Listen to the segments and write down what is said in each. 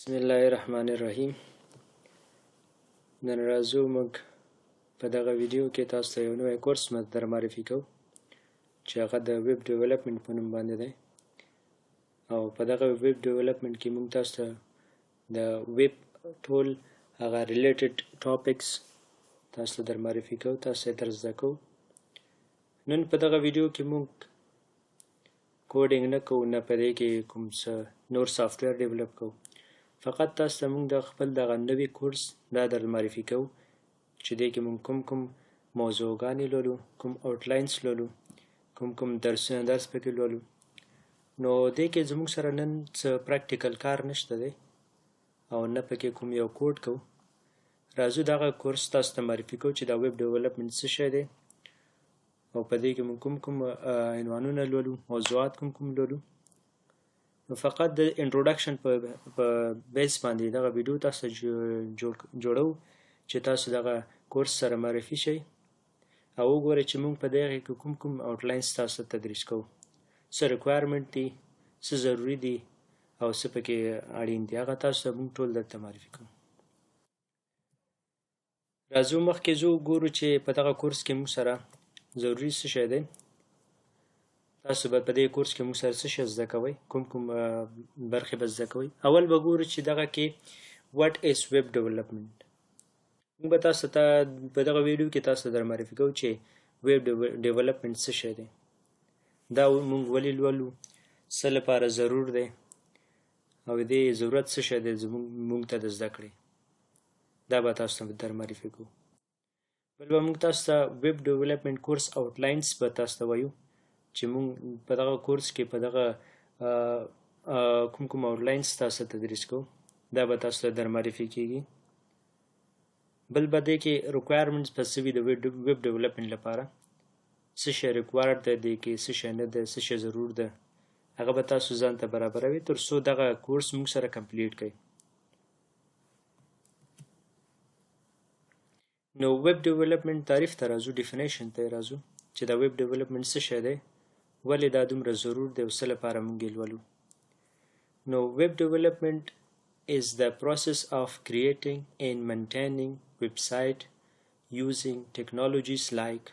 بسم الله الرحمن الرحیم. نن راځو موږ په دغه ویډیو کې تاسو ته یو نوی کورس در معرفي کوو چې هغه د web development په نوم باندې دی، او په دغه web development کې موږ تاسو ته د ویب ټول هغه related topics تاسو ته در معرفي کوو، تاسو ته در زده کوو. نن په دغه ویډیو کې موږ coding نه کوو، نه په دې کې کوم څه نور software develop کوو، فقط تاسو ته موږ د خپل دغه نوي کورس دا در معرفي کوو چې دې کې موږ کوم کوم موضوعګانې لولو، کوم outlines لولو، کوم کوم درسونه درس پکې لولو. نو دې کې زموږ سره نن څه practical کار نشته دی او نه پکې کوم یو کوډ کوو. راځو دغه کورس تاسو ته معرفي کوو چې دا web development څه شی دی او په دې کې موږ کوم کوم عنوانونه لولو، موضوعات کوم کوم لولو. نو فقط د introduction په base باندې دغه ویډیو تاسو جوړو چې تاسو دغه کورس سره معرفي شئ او وګورئ چې موږ په دغه کې کوم کوم outlines تاسو ته تدریس کوو، څه requirement دي، څه ضروري دي او څه پکې اړین دي، هغه تاسو ته موږ ټول درته معرفي کوو. راځو مخکې ځو ګورو چې په دغه کورس کې موږ سره ضروري څه شی دی. تاسو به په دې کورس کې موږ سره څه شی زده کوئ، کوم کوم برخې به زده کوئ. اول به ګورو چې دغه کې what is web development. موږ به تاسو ته په دغه ویډیو کې تاسو ته در معرفي کوو چې web development څه شی دی، دا موږ ولې لولو، څه لپاره ضرور دی او دې ضرورت څه شی دی زموږ موږ ته د زده کړې، دا به تاسو ته در معرفي کوو. بل به موږ تاسو ته web development course outlines به تاسو ته وایو چې موږ په دغه کورس کې په دغه کوم کوم outlines تاسو ته تدریس کوو، دا به تاسو ته در معرفي کیږي. بل به دې کې requirements به څه وي د web development لپاره، څه شی required دی دې کې، څه شی نه دی، څه شی ضرور ده، هغه به تاسو ځان ته برابروي تر څو دغه کورس موږ سره complete کړئ. نو web development تعریف ته راځو، definition ته یې راځو چې دا web development څه شی دی، ولې دا دومره ضرور دی او څه لپاره موږ یې لولو. نو web development is the process of creating and maintaining website using technologies like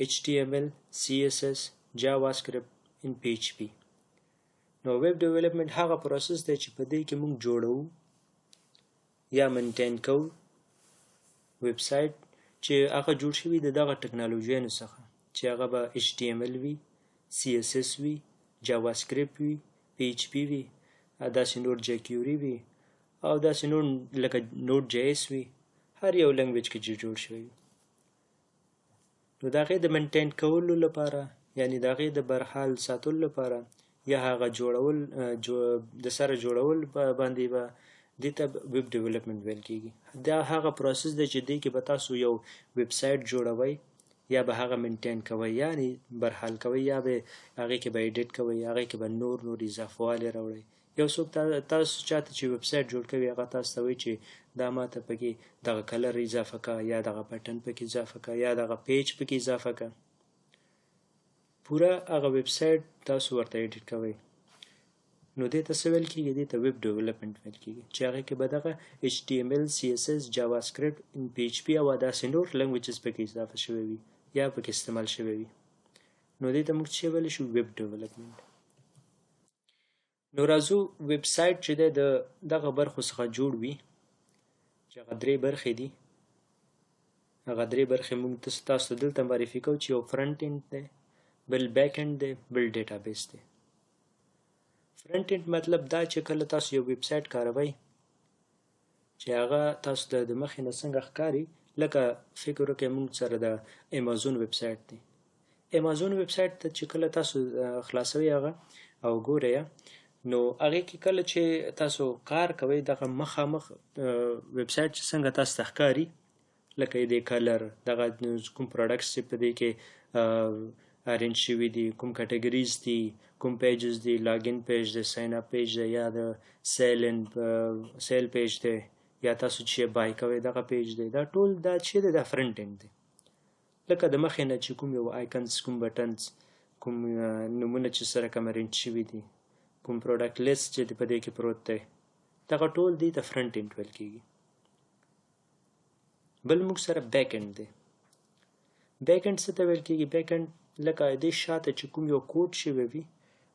HTML, CSS, JavaScript and PHP. نو web development هغه process دی چې په دې کې موږ جوړو یا maintain کوو ویب سایټ چې هغه جوړ شوي د دغه ټکنالوژیانو څخه، چې هغه به HTML وي، CSS وي، JavaScript وي، PHP وي، داسې نور jQuery وي او داسې نور لکه Node JS وي، هر یو language کې چې جوړ شوی وي. نو د هغې د maintain کولو لپاره، یعنی د هغې د برحال ساتلو لپاره یا هغه جوړول د سره جوړول باندې به دې ته web development ویل کیږي. دا هغه process دی چې دې کې به تاسو یو ویب سایټ جوړوئ یا به هغه maintain کوئ، یعنی برحال کوئ، یا به هغې کې به edit کوئ، هغې کې به نور نور اضافهوالی راوړئ. یو څوک تاسو چاته چې ویب سایټ جوړ کوي هغه تاسو ته وایي چې دا ماته پکې دغه color اضافه که، یا دغه button پکې اضافه که، یا دغه page پکې اضافه که. پوره هغه ویب سایټ تاسو ورته edit کوئ. نو دې ته څه ویل کیږي؟ دې ته web development ویل کیږي، چې هغې کې به دغه HTML، CSS، JavaScript، PHP او داسې نور languages پکې اضافه شوی وي یا پکې استعمال شوی وي. نو دې ته موږ څه ویلی شو؟ web development. نو راځو ویب سایټ چې دی د دغه برخو څخه جوړ وي، چې هغه درې برخې دي. هغه درې برخې موږ تاسو ته دلته معرفي کوو چې یو front end دی، بل back end دی، بل database دی. front end مطلب دا چې کله تاسو یو ویب سایټ کاروئ چې هغه تاسو ته د مخې نه څنګه ښکاري، لکه فکر وکړئ موږ سره د Amazon web site دی. Amazon web site ته چې کله تاسو خلاصوئ هغه او ګورئ، نو هغې کې کله چې تاسو کار کوئ دغه مخامخ ویب سایټ چې څنګه تاسو ته ښکاري، لکه دې color، دغه کوم products چې په دې کې arrange شوي دي، کوم categories دي، کوم pages دي، login page دی، sign up page دی، یا د sale page دی، یا تاسو چې buy کوئ دغه page دی، دا ټول دا چې دی دا front end دی. لکه د مخې نه چې کوم یو icons، کوم buttons، کوم نومونه چې سره کوم arrange شوي دي، کوم product list چې په دې کې پروت دی، دغه ټول دی ته فرنټ اینډ ویل کیږي. بل موږ سره بیک اینډ دی. بیک اینډ څه ته ویل کیږي؟ بیک اینډ لکه دې شاته چې کوم یو کوډ شوی وي،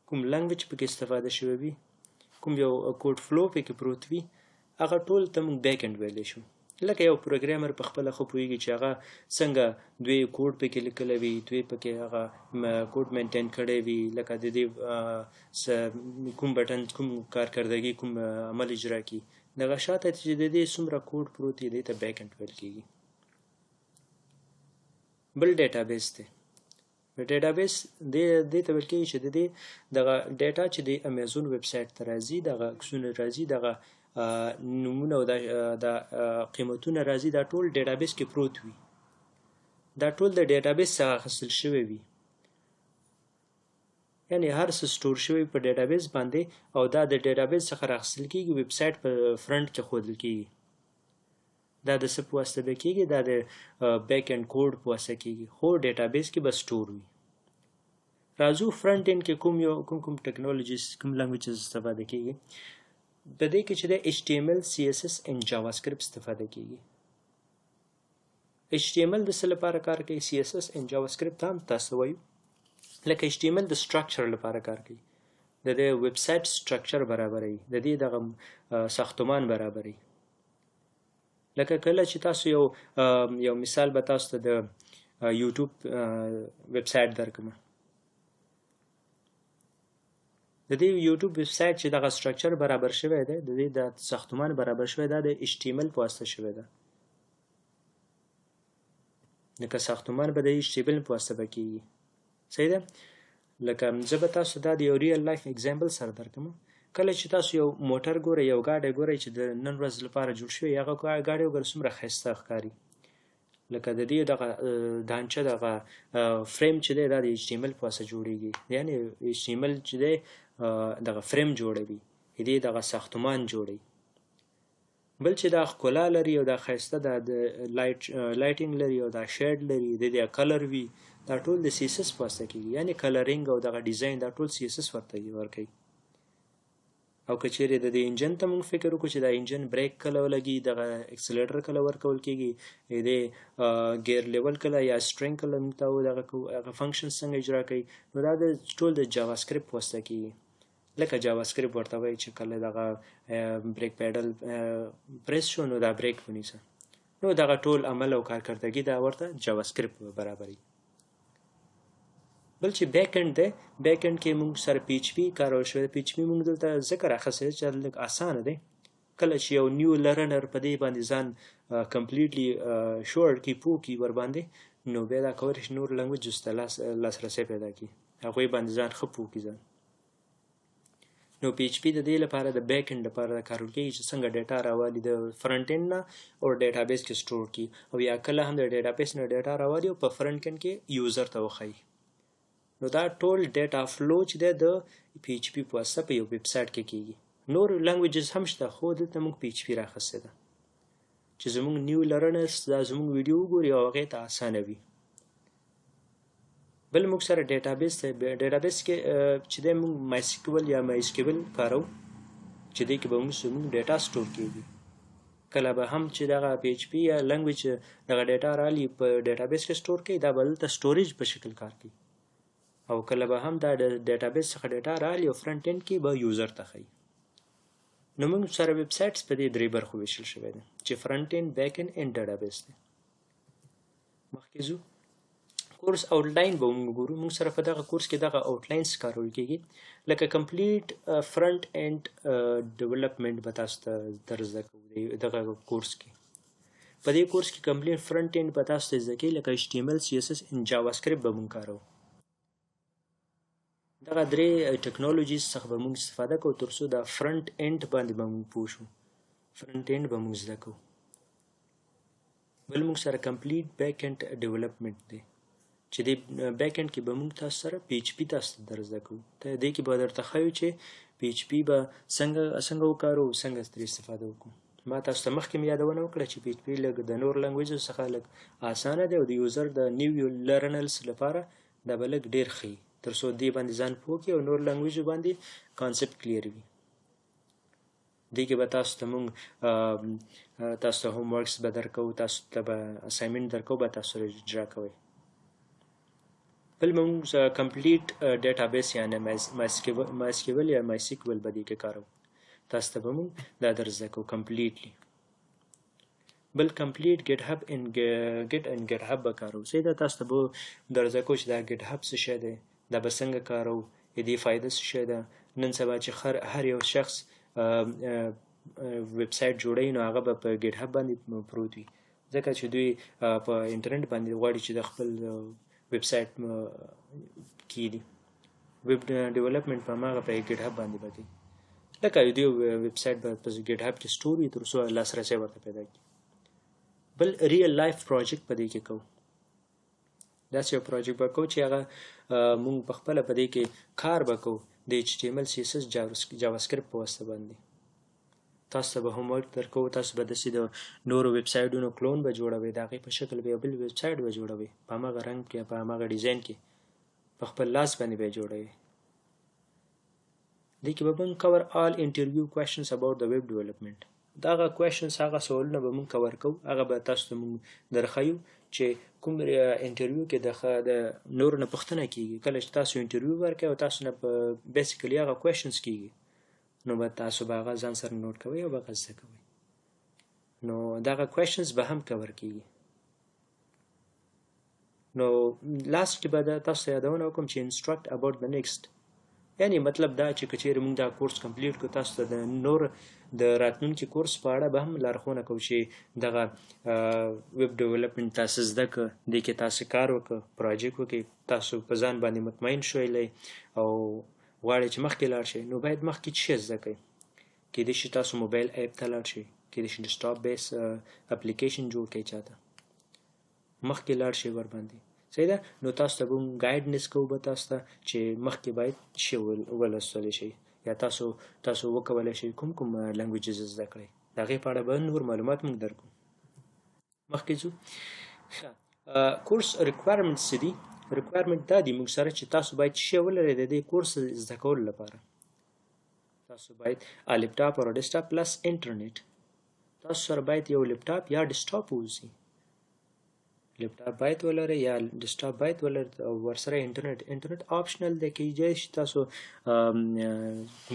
کوم language پکې استفاده شوی وي، کوم یو code flow پکې پروت وي، هغه ټول ته موږ back end ویلی شو. لکه یو programmer په خپله ښه پوهېږي چې هغه څنګه دوی کوډ پکې لیکلی وي، دوی پکې هغه code maintain کړی وي، لکه د دې کوم button کوم کارکردګي کوم عمل اجرا کړي، دغه شاته چې د دې څومره کوډ پروت دی، دې ته back end ویل کېږي. بل database دی. database دې ته ویل کېږي چې د دې دغه data چې د امیزون ویب سایټ ته راځي، دغه عکسونه راځي، دغه نومونه او دا قیمتونه راځي، دا ټول database کې پروت وي، دا ټول د database څخه اخیستل شوی وي، یعنی هر څه store شوی په database باندې، او دا د database څخه راخیستل کېږي، ویب سایټ په front کې ښودل کېږي. دا د څه په واسطه به کېږي؟ دا د back end code په واسطه کېږي، خو database کې به store وي. راځو front end کې کوم یو کوم کوم technologies، کوم languages استفاده کېږي. په دې کې چې د HTML، CSS and JavaScript استفاده کېږي. HTML د څه لپاره کار کوي؟ CSS and JavaScript هم تاسو وایو. لکه HTML د structure لپاره کار کوي، د دې ویب سایټ structure برابروي، د دې دغه ساختمان برابروي. لکه کله چې تاسو یو مثال به تاسو ته د یوټیوب ویب سایټ درکړم، د دې یوټیوب ویب سایټ چې دغه structure برابر شوی دی، د دې د ساختمان برابر شوی دا د HTML په واسطه شوی ده. لکه ساختمان به د HTML په واسطه به کېږي. صحیح ده؟ لکه زه به تاسو دا د یو real life example سره درکړم. کله چې تاسو یو موټر ګورئ، یو ګاډی ګورئ چې د نن ورځ لپاره جوړ شوی، هغه ګاډی وګورئ څومره ښایسته ښکاري. لکه د دې دغه ډانچه دغه فریم چې دی دا د HTML په واسطه جوړیږي، یعنی HTML چې دی دغه فریم جوړوي، د دې دغه ساختمان جوړوي. بل چې دا ښکلا لري او دا ښایسته دا د lighting لري او دا shade لري، د دې color وي، دا ټول د CSS په واسطه کېږي، یعنی coloring او دغه design دا ټول CSS ورته ورکوي. او که چیرې د دې engine ته موږ فکر وکړو چې دا engine brake کله ولګي، دغه accelerator کله ورکول کېږي، د دې gear level کله یا steering کله موږ ته دغه هغه function څنګه اجرا کوي، نو دا د ټول د JavaScript په واسطه کېږي. لکه JavaScript ورته وایي چې کله دغه brake pedal press شو نو دا brake ونیسه، نو دغه ټول عمل او کارکردګي دا ورته JavaScript برابروي. بل چې back end دی، back end کې موږ سره PHP کارول شوی دی. PHP موږ دلته ځکه راخیستی چې لږ اسانه دی. کله چې یو new learner په دې باندې ځان completely sure کړي، پوه کړي ورباندې، نو بیا دا کولی شي نور languages ته لاسرسی پیدا کړي، هغوی باندې ځان ښه پوه کړي ځان. نو PHP د دې لپاره د back end لپاره کارول کېږي چې څنګه data راوالي د front end نه او database کې store کړي، او یا کله هم د database نه data راوالي او په front end کې user ته وښایي. نو دا ټول data flow چې دی د PHP په واسطه په یو ویب سایټ کې کېږي. نور languages هم شته، خو دلته موږ PHP راخیستې ده چې زموږ new learners دا زموږ ویډیو وګوري او هغې ته اسانه وي. بل موږ سره database دی. database کې چې دی موږ MySQL یا MySQL کاروو چې دې کې به موږ زموږ data store کېږي. کله به هم چې دغه PHP یا language دغه data رالي په database کې store کوي، دا به دلته storage په شکل کار کوي. او کله به هم دا database څخه data رالي او front end کې به user ته ښیي. نو موږ سره web sites په دې درې برخو ویشل شوی دی چې front end، back end and database دی. مخکې ځو، course outline به موږ ګورو. موږ سره په دغه کورس کې دغه outlines کارول کېږي، لکه complete front end development به تاسو ته در زده کوو دغه کورس کې. په دې کورس کې complete front end به تاسو ته زده کوي، لکه HTML، CSS and JavaScript به موږ کاروو. دغه درې technologies څخه به موږ استفاده کوو تر څو دا front end باندې به موږ پوه شو، front end به موږ زده کوو. بل موږ سره complete back end development دی چې دې back end کې به موږ تاسو سره PHP تاسو ته در زده کوو. ته دې کې به درته ښیو چې PHP به څنګه وکاروو، څنګه ترې استفاده وکړو. ما تاسو ته مخکې مې یادونه وکړه چې PHP لږ د نور languages څخه لږ اسانه دی او د user د new learners لپاره دا به لږ ډېر ښه وي تر څو دې باندې ځان پوه کړي او نور language باندې concept clear وي. دې کې به تاسو ته مونږ تاسو ته هوم ورکس به درکوو، تاسو ته به اساینمنټ درکوو، به تاسو سره اجرا کوئ. بل مونږ کمپلیټ ډیټابیس یعنی MySQL یا MySQL به دې کې کاروو، تاسو ته به مونږ دا در زده کوو کمپلیټلی. بل کمپلیټ ګیټ هب ان ګیټ ان ګیټ هب به کاروو. صحیح ده، تاسو ته به در زده کوو چې دا ګیټ هب څه شی دی، دا به څنګه کاروو، د دې فایده څه شی ده. نن سبا چې هر یو شخص ویب سایټ جوړوي نو هغه به په ګیټ هب باندې پروت وي، ځکه چې دوی په انټرنیټ باندې غواړي چې د خپل ویب سایټ کیدي. ویب ډیولپمنټ په هماغه په ګیټ هب باندې به کوي، لکه یو ویب سایټ به په ګیټ هب کې سټور وي تر څو لاسرسی ورته پیدا کړي. بل ریل لایف پروجیکټ په دې کې کوو، داسې یو پروجیکټ به کوو چې هغه مونږ په خپله په دې کې کار به کوو د ایچ ټي ایم ایل، سی ایس ایس، جاوا سکرپټ په واسطه باندې. تاسو ته به هوم ورک درکوو، تاسو به داسې د نورو ویب سایټونو کلون به جوړوئ، د هغې په شکل به یو بل ویب سایټ به جوړوئ، په هماغه رنګ کې، په هماغه ډیزاین کې، په خپل لاس باندې به یې جوړوئ. دې کې به موږ cover all interview questions about the web development. دغه questions، هغه سوالونه به موږ کور کوو، هغه به تاسو ته موږ درښیو چې کوم انټرویو کې د نورو نه پوښتنه کیږي. کله چې تاسو انټرویو ورکوئ او تاسو نه په basically هغه questions کیږي، نو به تاسو به هغه ځان سره نوټ کوئ او به هغه زده کوئ. نو دغه questions به هم کور کیږي. نو لاست کې به تاسو ته یادونه وکړم چې instruct about the next، یعنی مطلب دا چې که چیرې موږ دا کورس کمپلیټ کړو، تاسو ته د نور د راتلونکي کورس په اړه به هم لارښوونه کوو چې دغه ویب ډیولپمنټ تاسو زده که، دې کې تاسو کار وکړه، پروجیکټ وکړئ، تاسو په ځان باندې مطمئن شوئ او غواړئ چې مخکې لاړ شئ، نو باید مخکې څه شی زده کړئ. کیدای شي تاسو موبایل app ته لاړ شئ، کیدای شي ډیسکټاپ base اپلیکیشن جوړ کړئ، چاته مخکې لاړ شئ ورباندې. صحیح ده، نو تاسو ته به موږ guidance کوو به تاسو ته چې مخکې باید څه ولوستلی شئ یا تاسو وکولی شئ کوم کوم languages زده کړئ، د هغې په اړه به نور معلومات موږ درکړو. مخکې ځو. ښه، کورس requirements څه دي؟ requirement دا دي موږ سره چې تاسو باید څه شی ولرئ د دې کورس زده کولو لپاره. تاسو باید لپټاپ او ډیسکټاپ plus انټرنیټ. تاسو سره باید یو لپټاپ یا ډیسکټاپ اوسي، لپټاپ باید ولرئ یا ډیسکټاپ باید ولرئ او ورسره انټرنیټ. انټرنیټ optional دی، کیدای شي تاسو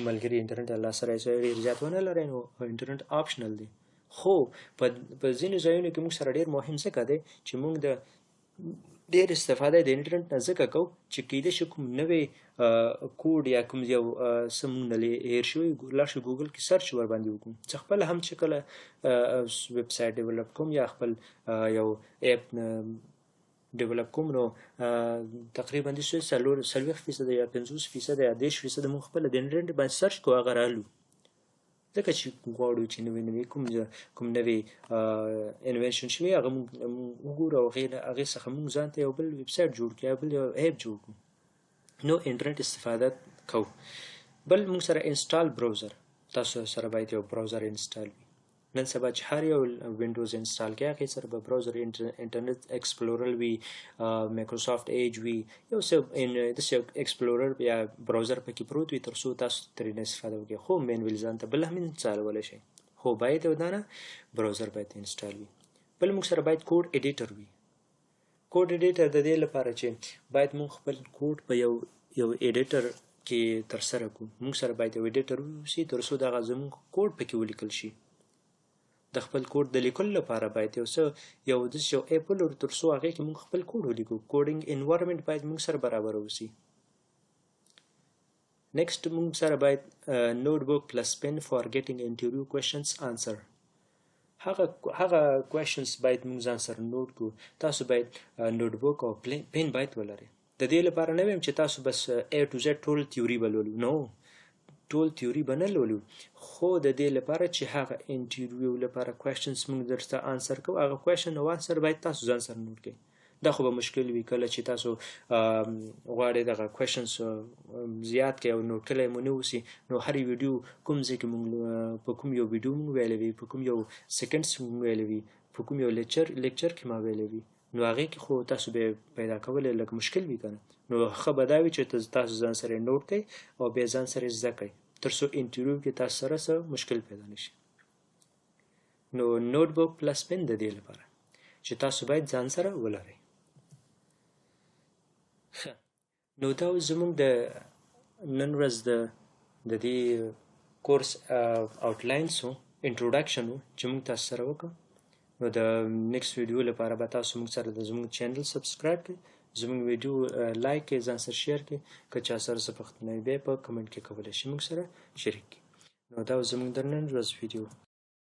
ملګري انټرنیټ الله سره ډېر زیات ونه لرئ، نو انټرنیټ optional دی. خو په ځینو ځایونو کې موږ سره ډېر مهم ځکه دی چې موږ د ډېر استفاده د انټرنیټ نه ځکه کوو چې کیدای شي کوم نوی کوډ یا کوم یو څه موږ نه هېر شوي، لاړ شو ګوګل کې search ورباندې وکړو. چې خپله هم چې کله ویب سایټ develop کوم یا خپل یو app develop کوم، نو تقریبا د 40% یا 50% یا 30% موږ خپله د انټرنیټ باندې search کوو، هغه رالو، ځکه چې غواړو چې نوی نوی کوم نوی invention شوی هغه موږ وګورو او هغې څخه موږ ځان ته یو بل ویب سایټ جوړ کړو یا بل یو app جوړ کړو. نو انټرنیټ استفاده کوو. بل موږ سره install browser، تاسو سره باید یو browser install وي. نن سبا چې هر یو وینډوز install کوي هغې سره به browser Internet Explorer وي، Microsoft Edge وي، یو څه داسې یو explorer یا browser پکې پروت وي تر څو تاسو ترې استفاده وکړئ. خو manual ځان ته بل هم انسټالولی شئ، خو باید یو دانه browser باید install وي. بل موږ سره باید code editor وي. code editor د دې لپاره چې باید موږ خپل کوډ په یو editor کې ترسره کړو. موږ سره باید یو editor واوسي تر څو دغه زموږ کوډ پکې ولیکل شي. د خپل کوډ د لیکلو لپاره باید یو څه یو داسې یو app ولرو تر څو هغې کې موږ خپل کوډ ولیکو. coding environment باید موږ سره برابر اوسي. next موږ سره باید notebook plus pen for getting interview questions answer. هغه questions باید موږ ځان سره نوټ کړو. تاسو باید نوټبوک او pen باید ولرئ. د دې لپاره نه وایم چې تاسو بس A to Z ټول تیوري به لولو، نو ټول تیوري به نه لولو، خو د دې لپاره چې هغه انټرویو لپاره questions موږ درته answer کوو، هغه question او answer باید تاسو ځان سره نوټ کړئ. دا خو به مشکل وي کله چې تاسو غواړئ دغه questions زیات کړئ او نوټ کړی مو نه اوسي. نو هر ویډیو کوم ځای کې موږ په کوم یو ویډیو موږ ویلی وي، په کوم یو seconds موږ ویلی وي، په کوم یو لیکچر کې ما ویلی وي، نو هغې کې خو تاسو به پیدا کولی لږ مشکل وي که نه. نو ښه به دا وي چې تاسو ځان سره نوټ کړئ او بیا ځان سره زده کړئ. تر څو انټرویو کې تاسو سره څه مشکل پیدا نشي. نو نوټ بوک پلس پن د دې لپاره چې تاسو باید ځان سره ولرئ. ښه، نو دا اوس زموږ د نن ورځ د دې کورس آوټلاینس و، انټروډکشن و چې موږ تاسو سره وکړو. نو د نیکسټ ویډیو لپاره به تاسو موږ سره د زموږ چینل سبسکرایب کړئ، زموږ ویډیو لایک کړئ، ځان سره شیر کړئ. که چا سره څه پوښتنه وي، بیا په کمنټ کې کولی شي موږ سره شریک کړي. نو دا زموږ د نن ورځ ویډیو.